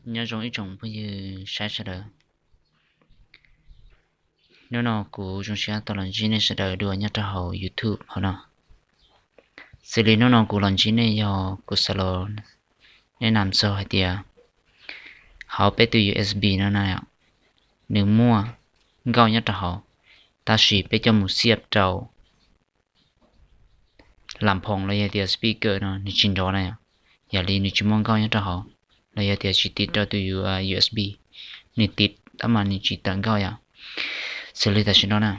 Nyob zoo ib tsoom phooj ywg saib sawv daws. Hnub no kuv zoo siab tau los ntsib nej sawv daws dua nyob rau hauv YouTube hauv no. Xws li hnub no kuv los ntsib nej yog kuv xav los nej nam txog hais tias hauv peb tus U S B no na, nws muaj nkauj nyob rau hauv, tab sis peb coj mus xiab rau lam phoom los yog tias speaker no nws tsis nrov na yom. Yog li nws tsis muaj nkauj nyob rau hauv, los yog tias tsis tiv rau tus U S B, nws tiv tab mas nws tsis tawm nkauj yom. Xws li tam sim no na,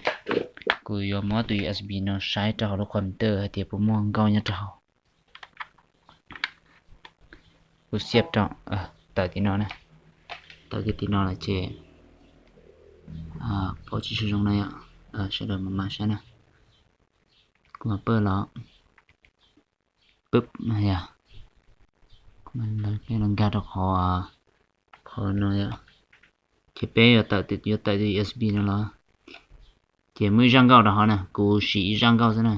kuv yuav muab tus U S B no saib rau hauv lub computer hais tias puas muaj nkauj nyob rau hauv. Kuv xiab rau, tawm tim no na, tawm kiag tim no lawm ces pom tsis tshua zoo na yom. Sawv daws mam mam saib na. Kuv mam pawj los, peb los nkag rau qhov, qhov no yom. Ces peb yuav tawm, yuav tawm tus U S B no los, ces muaj ib zaj nkauj rau hauv na, kuv siv ib zaj nkauj xwb na.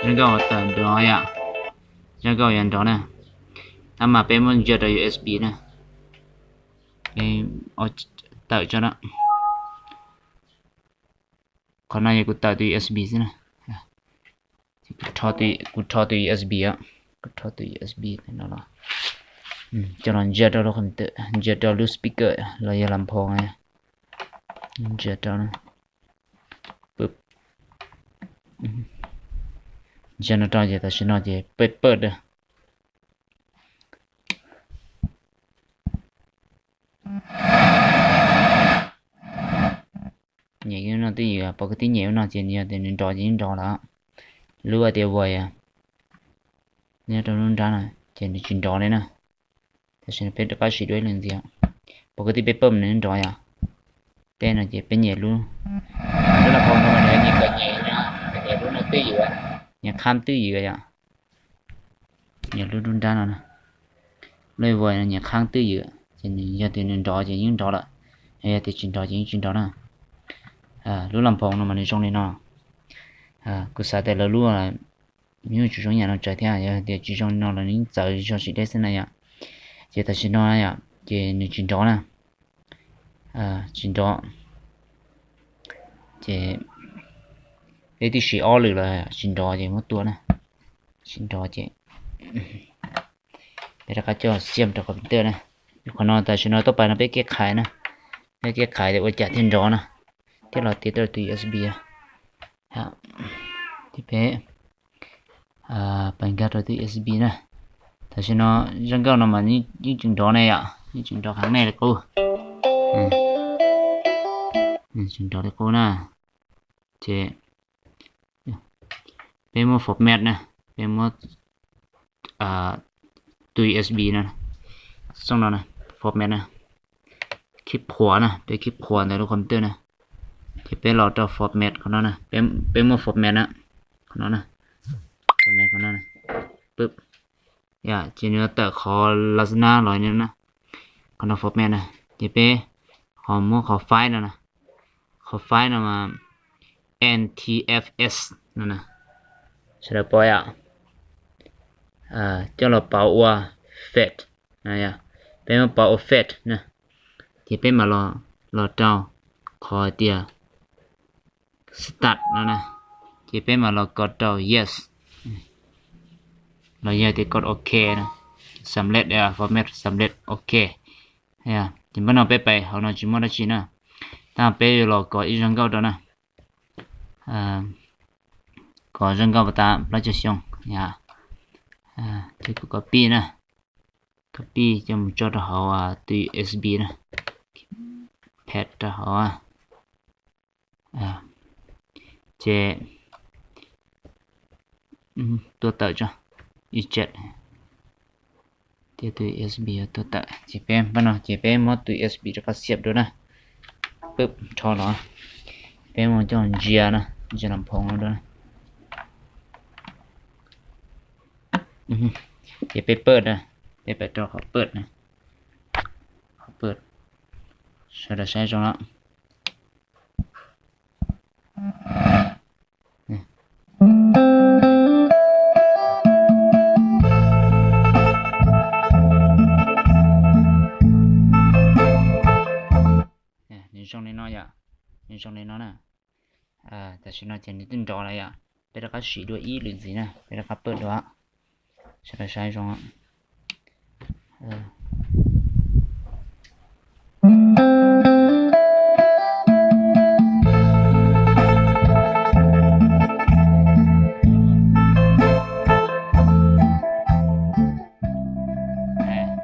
Zaj nkauj tawm nrov yom, zaj nkauj yuav nrov na, tab mas peb muab ntsia rau U S B na. Tawm tso na. Qhov no yog kuv tawm tus U S B xwb na. Kuv rho tus U S B, kuv rho tus U S B no los, coj los ntsia rau lub, ntsia rau lub speaker los yog lam phoom, ntsia rau, ntsia no rau ces tam sim no ces peb pawj da. Nyem no twb ywm, pom kwv tij nyem no ces yog tias nws nrov ces yeej nrov lawm. Lub hais tias voice nyob rau lub nrab no ces nws tsis nrov li na. Tam sim no peb rov qab siv dua ib lwm ntxiv, pom kwv tij peb pawj nws nrov yom. Peb no ces peb nyem lub, lub no pom no mas nws nyem kom nyem, nyem lub no twj ywm, nyem qhab twj ywm yom. Nyem lub nrab no, lub voice no nyem qhab twj ywm ces nws yog tias nws nrov ces yeej nrov lawm, yog tias tsis nrov ces yeej tsis nrov na. Lub lam phoom no mas nws zoo li no. Kuv xav tias lawv lub yeej tsis zoo yam no tsawv thiab, yog tias tsis zoo li no los nws yeej txawv zog tsis deb xwb na yom. Ces tam sim no yom ces nws tsis nrov na, tsis nrov. Ces peb twb siv ob lwm los tsis nrov ces muab tua na, tsis nrov ces peb rov qab coj xiam rau computer na. Qhov no tam sim no tuaj pais no peb kev qhais na, peb kev qhais tias ua cas thiaj nrov na, thiaj los tiv rau tus U S B. Ces peb pais nkag rau tus U S B na. Tam sim no zaj nkauj no mas yeej tseem nrov ne yom, yeej tseem nrov heev ne li qub, tseem nrov li qub na. Ces peb muab format na, peb muab tus U S B no, xoo no na, format na, khib qhuav na, peb khib qhuav ntawm lub computer na. Ces peb los rau format qhov no na, peb muab format na, qhov no na, format qhov no na, pub, ces nws tawm qhov lasana los na, qhov no format na. Ces peb ho muab qhov file no na, qhov file no mas N T F S no na, sawv daws pom yom, coj los pauv ua fat, peb muab pauv ua fat na. Ces peb mam los rau qhov tias start no na, ces peb mam los kov rau yes, los yog tias kov ok na, xam lej, format xam lej ok. Ces npaj no peb pais hauv no tsis muaj dab tsi na, tab peb yuav los kov ib zaj nkauj rau na, kov zaj nkauj pas tas plaub caug xyoo, ces kuv copy na, copy coj mus tso rau hauv tus U S B na, paste rau hauv, ces tuaj tawm tso, eject, ces tus U S B tuaj tawm. Ces peb npaj no ces peb muab tus U S B rov qab xiam dua na, pub rho los, peb muab coj ntsia na, ntsia lam phoom no dua na. Ces peb pawj na, peb pais rau qhov pawj na, qhov pawj, sawv daws saib zoo na. Ces nws twb nrov lawm yom. Peb rov qab sim dua ib lwm ntxiv na, peb rov qab pawj dua. Sawv daws saib zoo.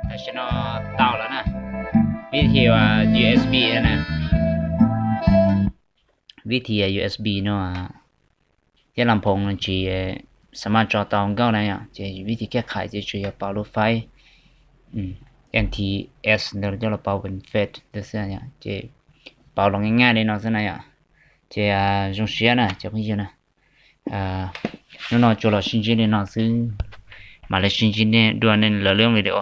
Tam sim no tau lawm na. Vib thi U S B na. Vib thi U S B no thiab las phoos no tsis xav mas tso tau nkauj na yom, ces vib thi kaj qhais ces tsuas yog pauv lub faib N T S ntawd coj los pauv pem fed ntawd xwb yom, ces pauv los nyaj nyaj li no xwb na yom. Ces zoo siab na cov phooj ywg na, hnub no tsuas los sib ntsib li no xwb, mam li sib ntsib dua nej lwm lub video.